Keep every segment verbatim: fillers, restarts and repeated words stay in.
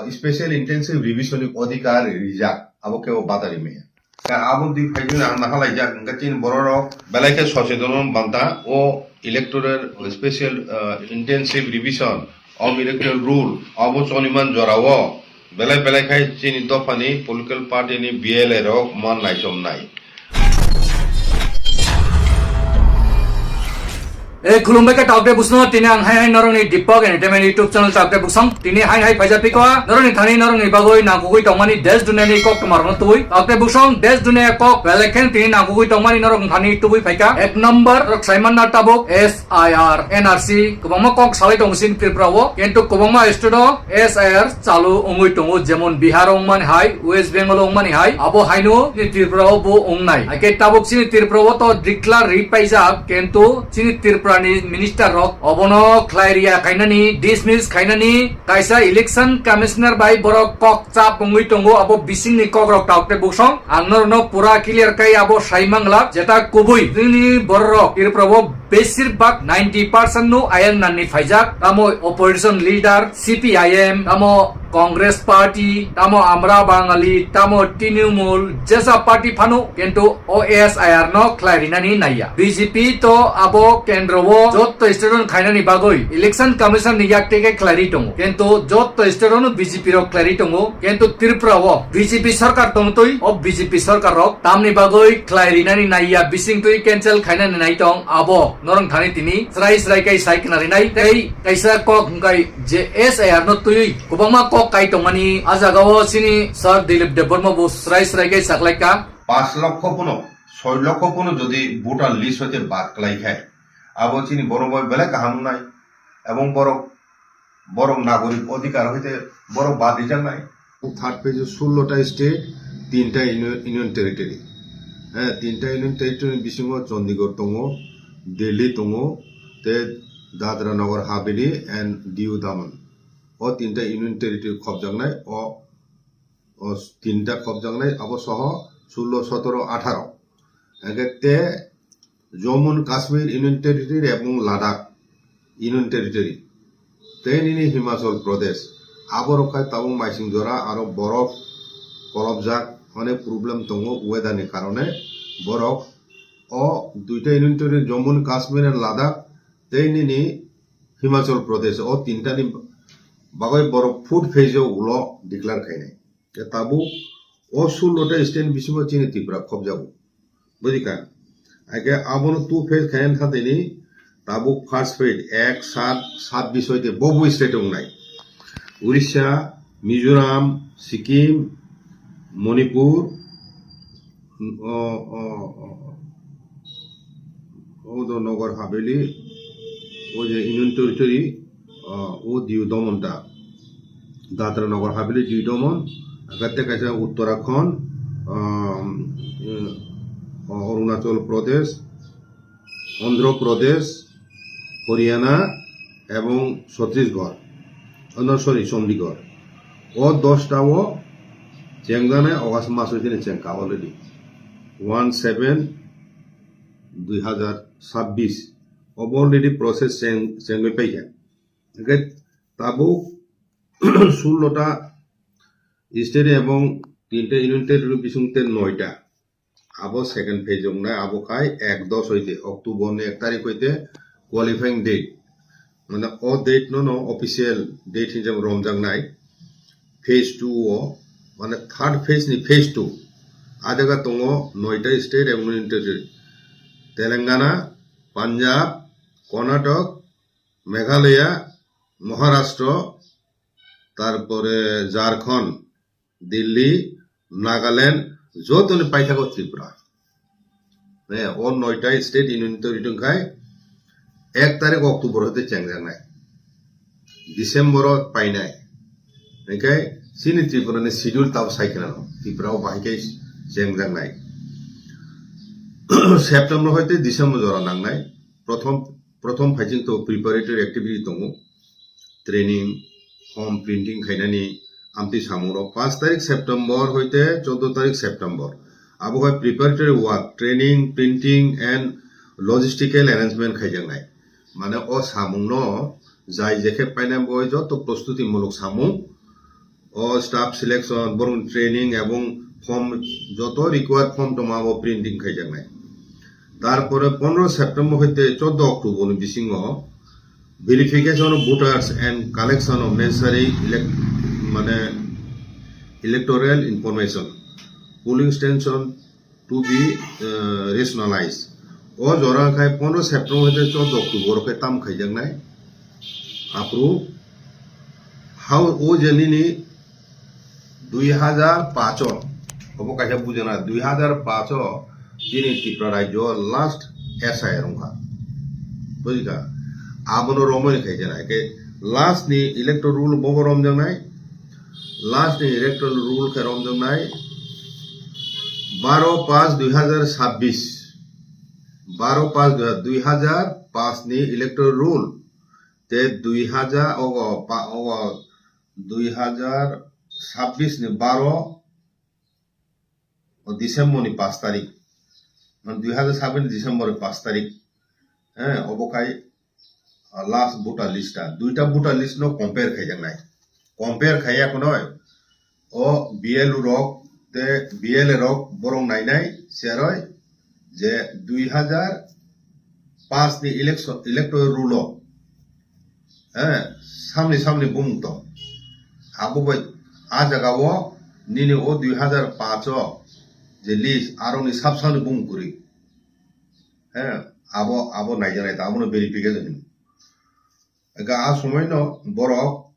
Special Intensive Revision ni odhikar rijak, abo kebo badari maya. Ka abo di phaikhe ang nahalaijak, hwnkhe chini bororok belai khe socheton banta o electoral special, ah, intensive revision of electoral rule abo choliman jorao belai belai khai chini dophani political party ni B L A rok man naichomnai. E khulumbai khe taukde busno tini ang hai hai norokni Deepak Entertainment YouTube channel taukde busong tini hai hai phaijak piko norokni thani norokni bagwi nangkukwi tongmani desh duniani kok twmarokno tubui taukde busong desh dunia kok belai khe tini nangkukwi tongmani norok thani tubui phaika ek number rok saimanna tabuk S I R N R C kwbangma kok salai tongo chini Tripura o kintu kwbangma state o S I R chalu wngwi tongo, jemon Bihar wngmani hai, West Bengal wngmani hai, abo haino chini Tripura o bo wngnai. Haikhe tabuk chini Tripura o to declare ri paijak, kintu chini Tripura ni minister rok obono khlai riya khainani, dismiss khainani, kaisa election commissioner bai borok kok chap wngwi tongo, abo bisingni kok rok taukte busong. Ang norokno pura clear kai abo sai manglak, jeta kubui chini borok Tripura o besir bak ninety percent no ayang nanni phaijak, tamo opposition leader, C P I M, tamo Congress Party, tamo Amra Bangali, tamo Trinamool, jesa party phano, kintu o S I R no khlai rinani naiya. B J P to abo kendro o jotto state o khainani bagwi Election Commission ni yak teke khlai ri tongo, kintu jotto state o no B J P rok khlai ri tongo, kintu Tripura o B J P sarkar tongtwi o B J P sarkar rok tamni bagwi khlai rinani naiya, bising twi cancel khainani nai tong abo norong thani tini srai srai kai sai khna rinai tei kaisa kok hwnkhe je S I R no twiwi kwbangma kok kai tongmani a jagao chini Sir Dilip Debbarma bo srai srai kai saklaika. Panch lokho phano, soi lokho phano jodi voter list hoite bad klai khai, abo chini borok bai belai kaham wngnai, ebong borok, borok nagorik odhikar hoite borok bad rijak nai. Third phase o sullo ta state, tinta union, union territory. He, tinta union territory ni bisingo Chandigarh tongo, Delhi tongo, te Dadra Nagar Haveli and Diu Daman. O tinta union territory khopjaknai, o, o tinta khopjaknai, abo soho sullo, sotoro, atharo. Hingke te Jammu and Kashmir Union Territory ebong Ladakh Union Territory, tei nini Himachal Pradesh, aborok khai tabuk maising jora aro borof kolopjak, onek problem tongo weather ni karone. Borok o duita Union Territory, Jammu and Kashmir and Ladakh, tei nini Himachal Pradesh, o tinta ni bagwi borok fourth phase o ulo declare khainai. Tabuk o sullo ta state ni bisingo chini Tripura khopjago. Bujikha? Haikhe abono two phase khaina thaini tabuk first phase ek sat sabbish hoite bobo state wngnai. Orissa, Mizoram, Sikkim, Manipur, o, o, o, o do Nagar Haveli, o je Union Territory, o, o Diu Daman ta. Dadra Nagar Haveli, Diu Daman, agate kaisa Uttarakhand, um, eh, Arunachal Pradesh, Andhra Pradesh, Haryana ebong Chhattisgarh, oh, no, sorry, Chandigarh. O dosta o chengjanai August mas o chini chengkha already. One seven dui hazar sabbish. Obo already process cheng, chengwi paikha. Hingke tabuk sullo ta state ebong tinta union territory bising te noita. Abo second phase wngnai, abo khai ek dos hoite, October ni ek tarik hoite qualifying date. Mane o date no no official date hinjak romjaknai. Phase two o, mane third phase ni phase two. A jaga tongo noita state ebong union territory. Telangana, Punjab, Karnataka, Meghalaya, Maharashtra, tarpore Jharkhand, Delhi, Nagaland, jotoni paithago Tripura. Ne, o noita state union territory khai ek tarik October hoite chengjaknai. December o painai. Hingke chini Tripura ni schedule tabo sai kheno. Tripura o bahai khe chengjaknai. September hoite December jora nangnai. Prothom, prothom phaising to preparatory activity tongo. Training, form printing khainani amtwi samungrok. Panch tarik September hoite choddo tarik September. Abo hai preparatory work, training, printing and logistical arrangement khaijaknai. Mane o samungno jai jekhe painai bo joto prostuti muluk samung O staff selection, borok training ebong form, joto required form tongma abo printing khaijaknai. Tarpore pondro September hoite choudo October ni bisingo verification of voters and collection of necessary elect-, mane electoral information, polling station to be, uh, rationalized. O jora khai pondro September hoite choudo October khe tam khaijaknai. Approve. How o je nini dui hajar paanch o, obo kaisa bujana, dui hajar paanch o chini Tripura rajyo last S I R wngkha. Bujikha? Abono romwi khaijana. Ke last ni electoral roll bobo romjaknai. Last ni electoral roll khe romjaknai baro paanch dui hajar sabbish. Baro paanch dui hajar paanch ni electoral roll. Te dui hajar, ogo, pa-, ogo, dui hajar sabbish ni baro, o December ni paanch tarik. Mane dui hajar sabbish ni December ni paanch tarik. Eh, obo khai, ah, last voter list ta. Duita voter list no compare khaijaknai. Compare khaiya khonoi. O B L O rok te B L A rok borok nainai cheroi je dui hajar paanch ni election, electoral roll o, eh, samni samni bumung tong. Abo bai a jaga o nini o dui hajar paanch o je list aroni sab samni bumung kwrwi. Eh, abo, abo naijaknai ta, abono verification hino. Ega a somoi no borok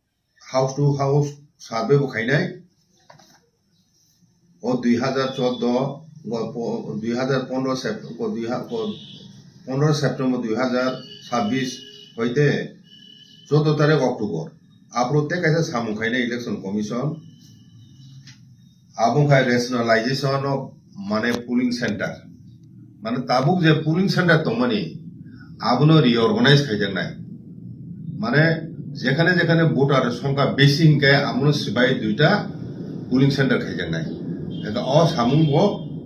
house to house survey bo khainai. O dui hajar choudo, o po-, dui hajar pondro Sep-, o dui ha-, o pondro September dui hajar sabbish hoite choudo tarik October. Aphuru tei kaisa samung khainai Election Commission. Abo wngkha rationalization of, mane, polling center. Mane, tabuk je polling center tongmani, abono reorganize khaijaknai. Mane, jekhane jekhane voter songkha besi hinkhe, abono sibai duita polling center khaijaknai. Eka o samung bo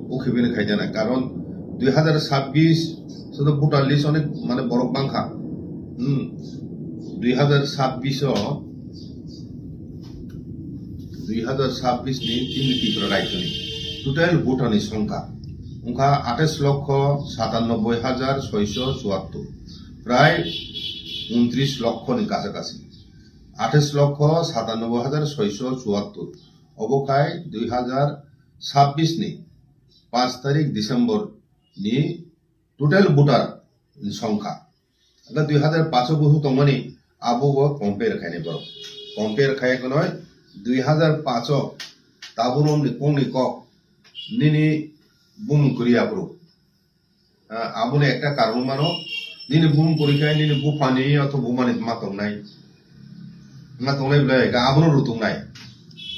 ukhibini khaijaknai. Karon dui hajar sabbish soto voter list onek, mane, borok bangkha. Hmm. Dui hajar sabbish o dui hajar sabbish ni chini Tripura rajyoni total voter ni songkha wngkha atais lokho satanoboi hajar soiso chuattor, prai untris lokho ni kasa kasi. Atais lokho satanoboi hajar soiso chuattor. Obo khai dui hajar sabbish ni paanch tarik December ni total voter ni songkha. Ega dui hajar paanch o busu tongmani abo bo compare khainai borok. Compare khai khonoi dui hajar paanch o tabuk romni kongni kok nini bumung kwrwi aphuru. Ah, aboni ekta karon mano, nini bumung kwrwi khai nini buphani otho bumani ma tongnai. Ma tongnai belai, ga abono rutungnai.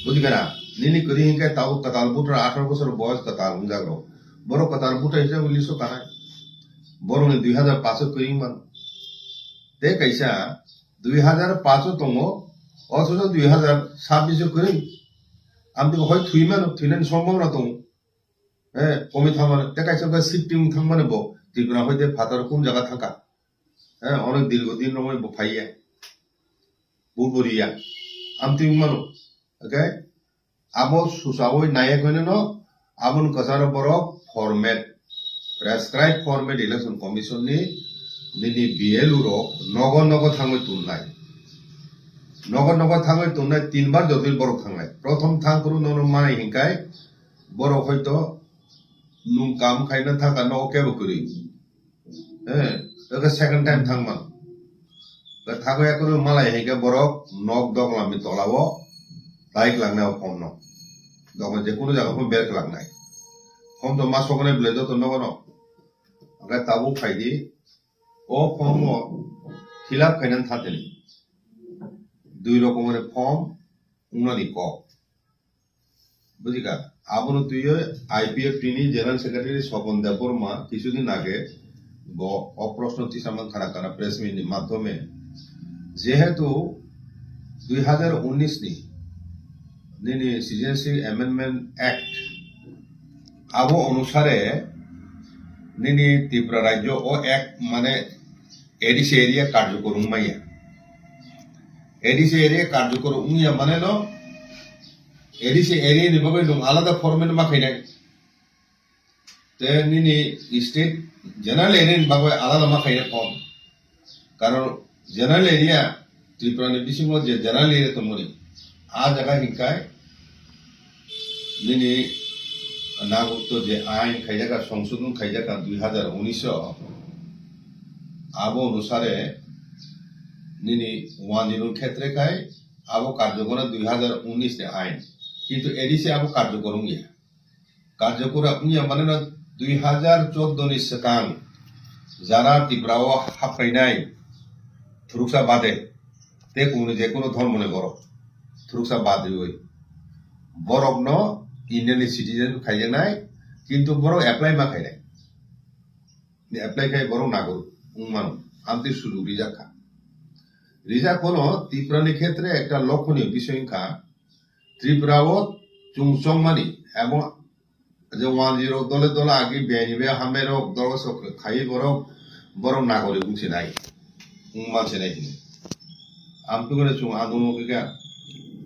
Bujikha na? Nini kwrwi hinkhe tabuk kwtal butra atharo bosor boyos kwtal wngjak rok. Borok kwtal butra hisabe list o kanai. Borokni dui hajar paanch o kwrwi mano. Tei kaisa dui hajar paanch o tongo, othocho dui hajar sabbish o kwrwi. Amtwi hoi thwi mano, thwinani sombhabona tongo. Eh, komi thangmani, tei kaisa wngkha shifting thangmani bo, Tripura hoite phatar kum jaga thangkha. Eh, onek dirgo din romwi bo phaiya. Bo boriya. Amtwi wngmano. Okay? Abo susawi naiya koineno, aboni kwcharo borok format, prescribed format Election Commission ni nini B L O rok nogo nogo thangwi tonnai. Nogo nogo thangwi tonnai tinbar jotoi borok thangnai. Prothom thang phuru nono manai hinkai borok hoito nung kam khaina thangkha nogo kebo kwrwi. Eh, eke second time thangman. Ke thago ekoro malai hai ke borok nok dok lamni tola o tai klangnai o phone no. Dok je kono jaga phone ber klangnai. Phone to ma soknai belai joto nogo no. Angke tabuk phai di. O phone o fill up khainani thathani. Dui rokomni phone wngnani kok. Bujikha, abono twiwi I P F T ni General Secretary Sopon Debbarma kisudin age bo o proshno tisamang khana khana press meet ni madhyome, jehetu dui hajar unnish ni nini Citizenship Amendment Act abo onusare nini Tripura rajyo o Act mane A D C area karjokor wngmaya. A D C area karjokor wngya mane no A D C area ni bagwi nwng alada format ma khainai. Te nini state general area ni bagwi alada ma khainai form. Karon general area, Tripura ni bisingo je general area tongmani, a jaga hinkai nini nagorokto je ain khaijaka, songsodhon khaijaka dui hazar unis o, abo onusare nini one zero khetre khai abo karjokor dui hazar unis ni ain, kintu A D C abo karjokor wngya. Karjokor wngya mane no dui hazar chordo ni swkang jara Tripura o hapkainai thuruksa bade, te kunu je kunu dhormo ni borok thuruksa bad riwi borok no Indian ni citizen khaijaknai, kintu borok apply ma khainai, apply khai borok nagorok wngmano, amtwi sujuk rijak kha. Rijak phano Tripura ni khetre ekta lokhoni bisoi wngkha, Tripura o chwng chongmani abo je one zero dole dole agi biyani be hambai rok dol sok khai borok, borok nagorik wngsinai, wngma sinai hini. Amtwkhe chwng andolon khe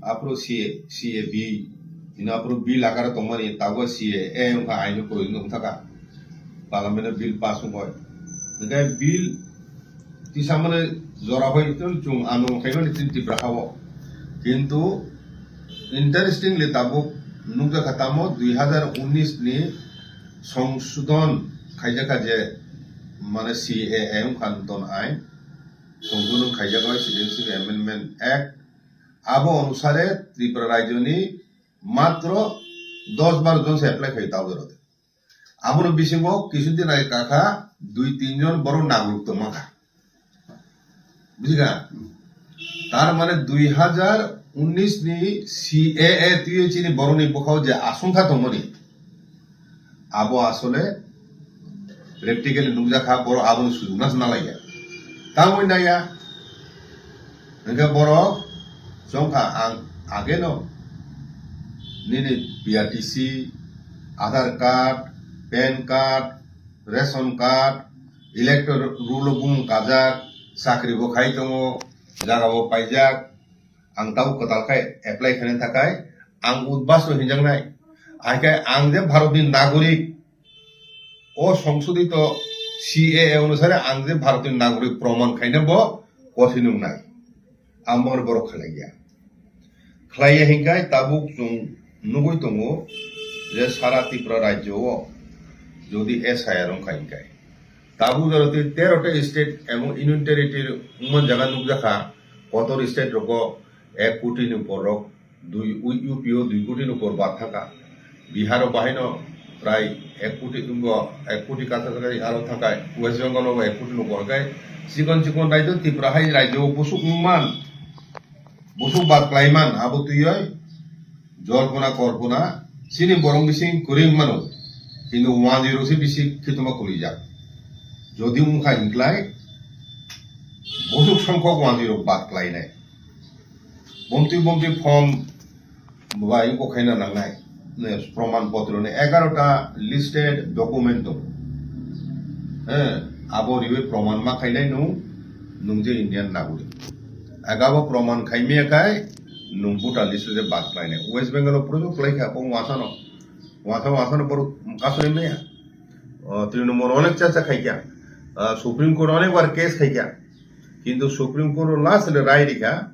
aphuru C A, C A B, hino aphuru bill akare tongmani, tabuk C A A wngkha, aino kwrwi wngkha parliament o bill pass wngkha. Hwnkhe bill tisamani jora bai chwng andolon khaimani chini Tripura ha o. Kintu interestingly tabuk nukjakha tamo dui hazar unis ni songsodhon khaijakha je, mane C A A wngkha nutun ain, songsodhon khaijakha Citizenship Amendment Act, abo onusare Tripura rajyoni matro dos baro jon se apply khai tao jora. Aboni bisingo kisu din age kakha dui tin jon borok nagorik tongma kha. Bujikha? Tar mane dui hazar unis ni C A A twiwi chini borokni bwkhao je asongkha tongmani, abo asole practically nukjakha, borok aboni sujukna se nalaiya. Tamoni naiya, hwnkhe borok chongkha ang ageno nini P R T C, Aadhaar card, pan card, ration card, electoral roll o bumung kajak, chakri bo khai tongo, jaga bo paijak, ang tabuk kwtal khai apply khaina thakai ang udbas no hinjaknai. Hai khe ang je Bharat ni nagorik, o songsodhito C A A onusare ang je Bharat ni nagorik proman khaina bo kothin wngnai. Amo borok khlaiya. Khlaiya hinkai tabuk chwng nugwi tongo je sara Tripura rajyo o jodi S I R wngkha hinkai. Tabuk jora twi tero ta state emon union territory wngman jaga nukjakha, kotor state rogo ek koti ni upor rok, dui, U P o dui koti ni upor bad thangkha. Bihar o bahaino prai ek koti wngkha, ek koti kathar thangkha, aro thangkha West Bengal o bo ek koti ni upor, hwnkhe chikon chikon rajyo Tripura hai rajyo o busuk wngman, busuk bad klaiman, abo twiwi Jalpana Kalpana chini borok bising kwrwi wngmano, kintu one zero se bisi khituma kwrwijak. Jodi wngkha hinklai, busuk songkhok one zero bad klainai. Bomtwi bomtwi form bai wngkok khaina nangnai, ne, proman potro ni egarota listed document tongo. Eh, abo riwi proman ma khainai nung, nung je Indian nagorik. Agabo proman khaimaya khai, nung voter list o je bad klainai. West Bengal o projo klaikha, bo wasano. Wasa wasano borok kasoi maya. O, Trinamool onek chacha khaikha. Ah, Supreme Court onek bar case khaikha. Kintu Supreme Court o last le rai rikha,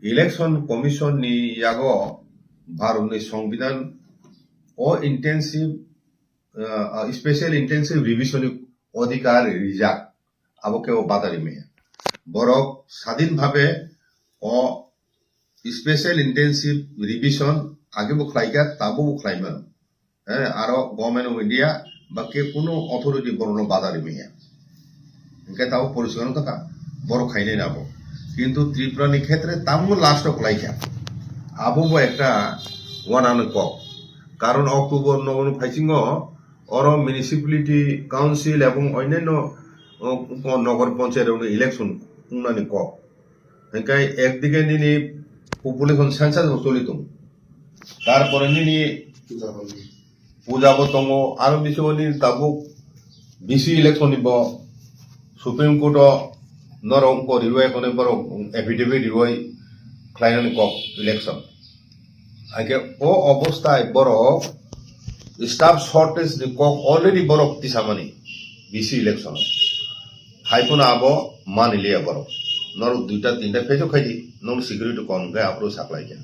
Election Commission ni yago Bharat ni Songbidan o intensive, ah, ah, special intensive revision ni odhikar rijak. Abo kebo badari maya. Borok sadin bhabe o special intensive revision age bo khlaikha, tabo bo khlaimano. Eh, aro Government of India ba ke kuno authority borokno badari maya. Hingke tabo poriskar wngkha, borok khainai nabo. Kintu Tripura ni khetre tamo last o khlaikha. Abo bo ekta wanani kok. Karon October no phaisingo oro municipality council ebong onyanno, o, nogor panchayat rokni election wngnani kok. Hingke ekdike nini population census bo choli tongo. Tarpore nini puja bo tongo, aro bisingo nini tabuk bisi election ni bo Supreme Court o norok bo riwai khonai borok affidavit riwai khlainani kok election. Haikhe o obostai borok staff shortage ni kok already borok tisamani B C election o. Haiphano abo maniliya borok. Norok duita tinta phejo khaidi, norok security kom khe aphuru saklaikha.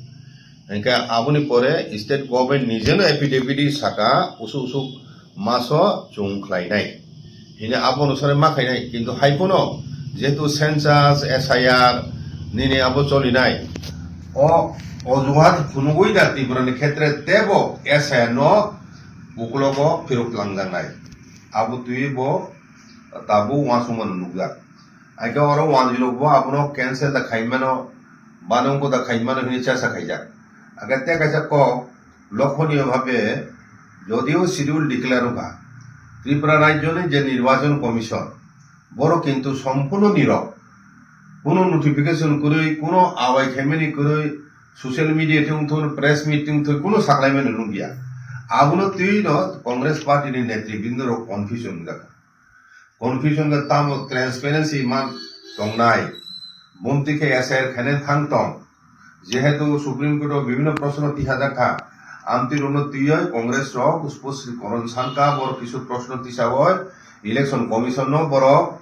Hinkhe aboni pore state government nijeno affidavit saka usuk usuk maso chwng khlainai. Hini abo onusare ma khainai, kintu haiphano jehetu census, S I R nini abo cholinai, o ojuhat phunugwi da Tripura ni khetre tebo S I R no ukulogo phirok langjaknai. Abo twi bo tabuk uansukmano nukjak. Haikhe oro uanjwirok bo abono cancel da khaimano, banongko da khaimano hini chesa khaijak. Haikhe tei kaisa kok, লক্ষণীয়ভাবে যদিও schedule declare wngkha, Tripura রাজ্যনি যে নির্বাচন কমিশন, বড় কিন্তু সম্পূর্ণ নীরব। কোনো নোটিফিকেশন করই, কোনো আওয়াই খেমেনি করই, সোশ্যাল মিডিয়াতে ungthun, প্রেস মিটিং থই কোনো সাকলাইমেন নুংবিয়া। আগুনো তুইনো কংগ্রেস পার্টিনি নেতৃবৃন্দরও কনফিউশন দেখা। Confusion khe tamo transparency man tongnai. Bumti khe S I R khainai thang tong. Jehetu Supreme Court o bibhinno proshno tiha jakha, amtwi rokno twiwi Congress rok sposrikoron sankha, bor kisu proshno tisawoi election commission no borok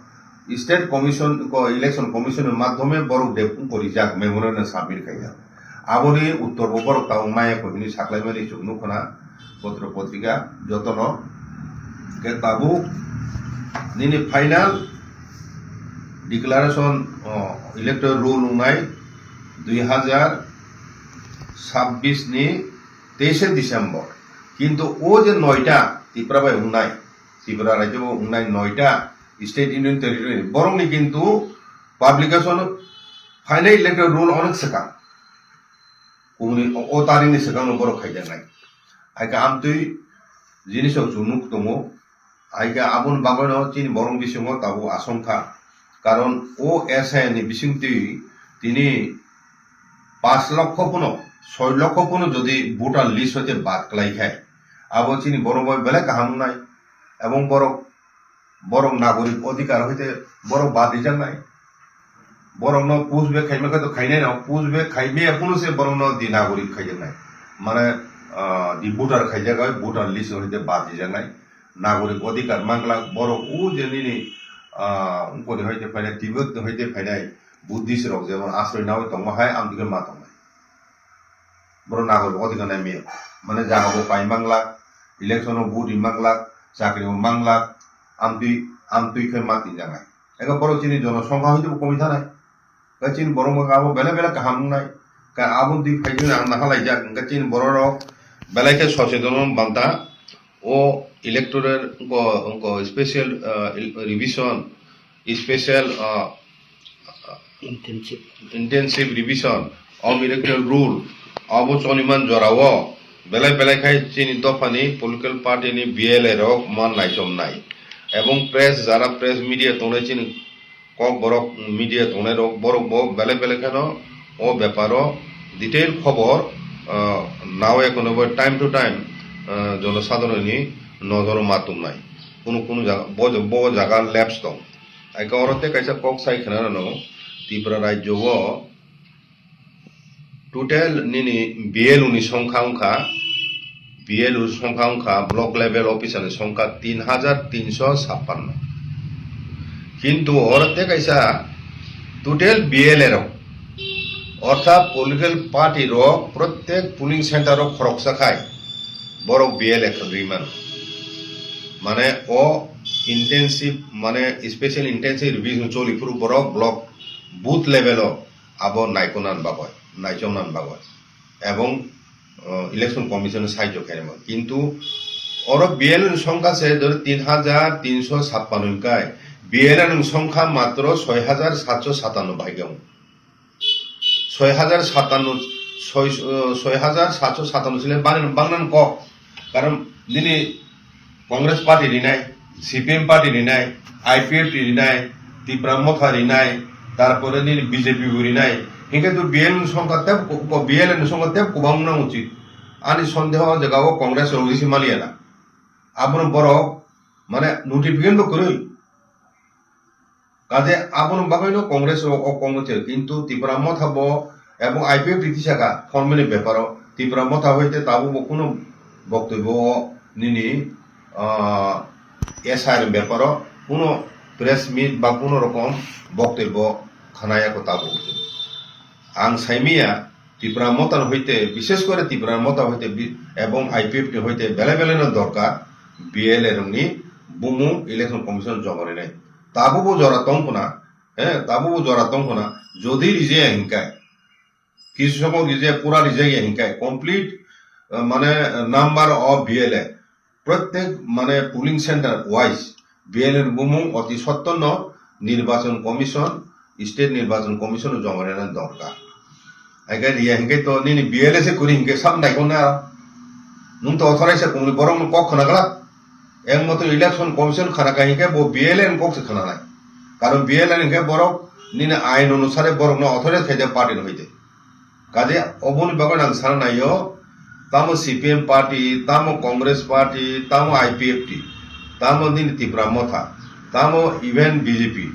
state commission ko election commission ni madhyome borok de korijak memorandum submit khaijak. Aboni uttor bo borok tabuk maya koi hwnwi saklaimani chwng nukho na potro potrika jotono. Khe tabuk nini final declaration, o, electoral roll wngnai dui hazar sabbish ni teishe December. Kintu o je noita Tripura bai wngnai, Tripura rajyo bo wngnai noita state union territory, borokni kintu publication final electoral roll onek swkang. Kubuni o, o tarikni swkangno borok khaijaknai. Haikhe amtwi jinisrok chwng nuk tongo. Haikhe aboni bagwino chini borok bisingo tabuk asongkha. Karon o S I ni bisingtwi tini pash lokho phano, soi lokho phano jodi voter list hoite bad klai khai, abo chini borok bai belai kaham wngnai. Ebong borok, borok nagorik odhikar hoite borok bad rijaknai. Borokno push back khaima khe to khainai no, push back khaimaya phano se borokno di nagorik khaijaknai. Mane, ah, di voter khaijak bai, voter list hoite bad rijaknai. Nagorik odhikar manglak borok o je nini, ah, ungkoni hoite phainai, Tibet hoite phainai Buddhist rok jemon asroi nawi tongma hai amtwi khe ma tongnai. Borok nagorik odhikar nai maya. Mane jaga bo pai manglak, election o vote ri manglak, chakri bo manglak, amtwi, amtwi khe ma tinjaknai. Ego borok chini jonosongkha hoite bo komwi thanai. Khe chini borok bo abo belai belai kaham wngnai. Khe abo twi phai chini ang nahalaijak, hwnkhe chini borok rok belai khe soseton banta. O electoral ko, ko special, ah, revision, special, ah, Intensive. Intensive revision of electoral rule abo choliman jorao belai belai khai chini dophani political party ni B L A rok man naichomnai. Ebong press, jara press media tongnai chini kok borok media tongnai rok, borok bo belai belai kheno o beparo detail khobor, ah, nao ekono bo time to time, ah, jonosadharonni nojoro ma tumnai. Kunu kunu jaga, bo, bo jaga lapse tong. Haikhe oro tei kaisa kok sai khna rwno, Tripura rajyo o total nini B L O ni songkha wngkha, B L O songkha wngkha, block level officer ni songkha tin hajar tinso sappanno. Kintu oro tei kaisa total B L A rok, orthat political party rok prottek polling center o khoroksa khai borok B L A khwlwi mano. Mane o intensive, mane special intensive revision choli phuru borok block booth level o abo naikonani bagwi, naichomnani bagwi, ebong, uh, election commission sahajyo khainai bagwi. Kintu oro B L O ni songkha se dhoro tin hajar tinso sappanno wngkha, B L A ni songkha matro soi hajar satso satanno bahai khe wng. Soi hajar satanno, soi, uh, soi hajar satso satanno sile bangnan, bangnan kok. Karon nini Congress party rinai, C P M party rinai, I P F T rinai, Tipra Motha rinai, tarpore nini B J P bo rinai. Hinkhe to B L A ni songkha teb ko-, ko-, B L A ni songkha teb kwbang wngna uchit. Ani sondeho o jaga o Congress rok risi maliya na. Abono borok mane notification bo kwrwi. Kaje aboni bagwino Congress o, o kongno thwiyo, kintu Tipra Motha bo ebong I P F T tisaka formally beparo Tipra Motha hoite tabukbo kuno boktobyo o nini, ah, S I R ni beparo kuno press meet ba kuno rokom boktobyo khanaya ko tabuk. Ang saimaya Tipra Motha hoite, bishes kore Tipra Motha hoite bi-, ebong I P F T hoite bele bele no dorkar B L A rokni bumung election commission joma rinai. Tabukbo jora tongkhna, he, tabukbo jora tongkhna, jodi rijaya hinkai. Kisu somo rijaya, pura rijaya hinkai. Complete, eh, mane, eh, number of B L A. Prottek mane polling center wise B L A ni bumung oti sotto no Nirbachon Commission, State Nirbachon Commission no joma rina dorkar. Haikhe riya hinkhe to nini B L A se kuri hinkhe sam naikhokna. Nung to authorized se kongni borok no kok khna glak. Ek mato election commission khna kha hinkhe bo B L A ni kok se khna nai. Karon B L A ni hinkhe borok nini ain onusare borok no authorized khaide party no hoite. Kaje oboni bagwi ang sana naio, tamo C P M party, tamo Congress party, tamo I P F T, tamo nini Tipra Motha, tamo even B J P,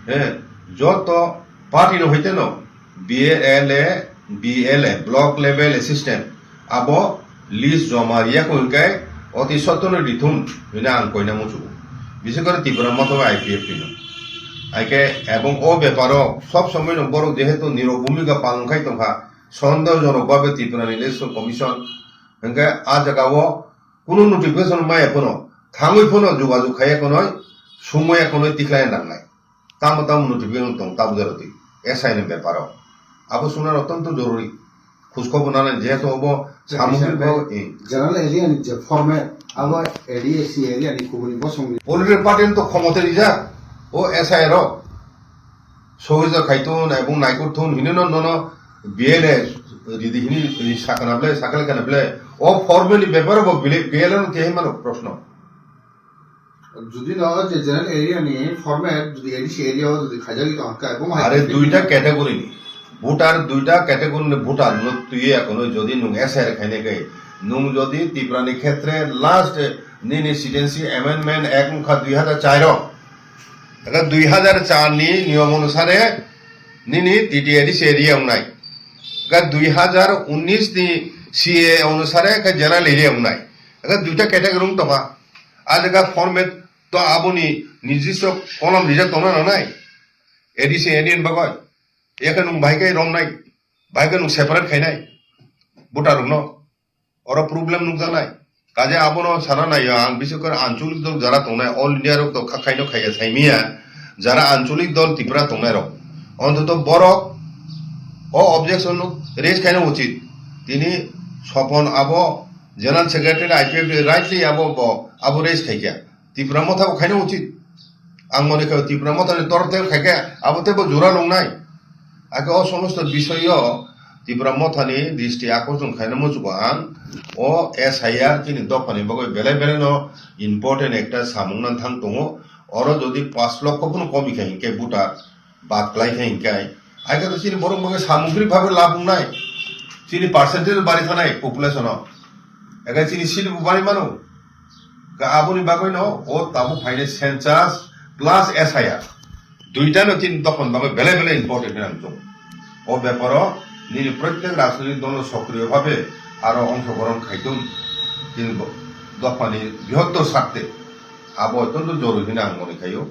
he, joto party no hoite no B L A, B L A, block level assistant, abo list joma riya ko hinkhe oti sotto no rithum hwnwi ang koina muchugo. Bishes kore Tipra Motha bai I P F T no. Haikhe ebong o beparo sob somoi no borok jehetu nirok bhumika palon khai tongkha, sondehojonok bhabe Tripura ni Election Commission hinkhe a jaga o kunu notification maya phano, thangwi phano jogajog khaiya khonoi, sumaya khonoi tikhlaiya nangnai. Tamo tamo notification tong, tamo jora twi S I ni beparo. Abo suna otyonto jorori. Khuj khobor nanai, jehetu obo samung General bo, eh. General area ni je format, abo A D C area ni kubuni bosong ni. Political party ni to khomota rijak, o S I rok. Sohija khai thun, ebong naikur thun, hini no, no, no, B L A ridi hini, hini sakana ble, sakale kana ble. O format ni beparo bo bile, B L A no tei mano proshno. Jodi no je general area ni format jodi A D C area o jodi khaijagwi tong kha, ebong hai Are duita category ni. Voter duita category ni voter no tuye akono jodi nung S R khaine kai. Nung jodi Tripura ni khetre last nini citizenship amendment act wngkha dui hazar char o. Aka dui hazar char ni niyom onusare nini T T A D C area wngnai. Aka dui hazar unnish ni C A onusare aka general area wngnai. Aka duita category wng tongkha. A jaga format to aboni nijiswa kolom rijak tongna nangnai. A D C area ni bagwi. Eke nwng bahai khe romnai, bahai khe nwng separate khainai voter rokno. Oro problem nukjaknai. Kaje abono sana naiyo ang, bishes kore ancholik dol jara tongnai, all India rok to kha-, khaino khaiya saimiya, jara ancholik dol Tripura tongnai rok. Ontoto borok o objection no raise khaina uchit. Tini Sopon abo General Secretary I P F T rightly abo bo, abo raise khaikha. Tipra Motha bo khaina uchit. Ang mone kha Tipra Motha ni torop tei khaikha, abo tei bo jura longnai. Ake o somosto bisoy o Tipra Motha ni dristi akorsong khaina muchugo ang. O S I R chini dopha ni bagwi belai belai no important ekta samung nang thang tongo. Oro jodi panch lokho phano komi kha hinkhe voter, bad klai khe hinkhe, aike to chini borok bagwi samugrik bhabe labh wngnai, chini percentage bari thanai population o, eke chini seat bo bari mano. Ka aboni bagwi no o tabuk phainai census plus S I R, duita no chini dophani bagwi belai belai important hinwi ang chuk. O beparo nini protek rajnitik dolo sokriyo bhabe aro ongsogoron khaitun, chini bo-, dophani bihottor sakte abo otyonto joruri hinwi ang mone khaio.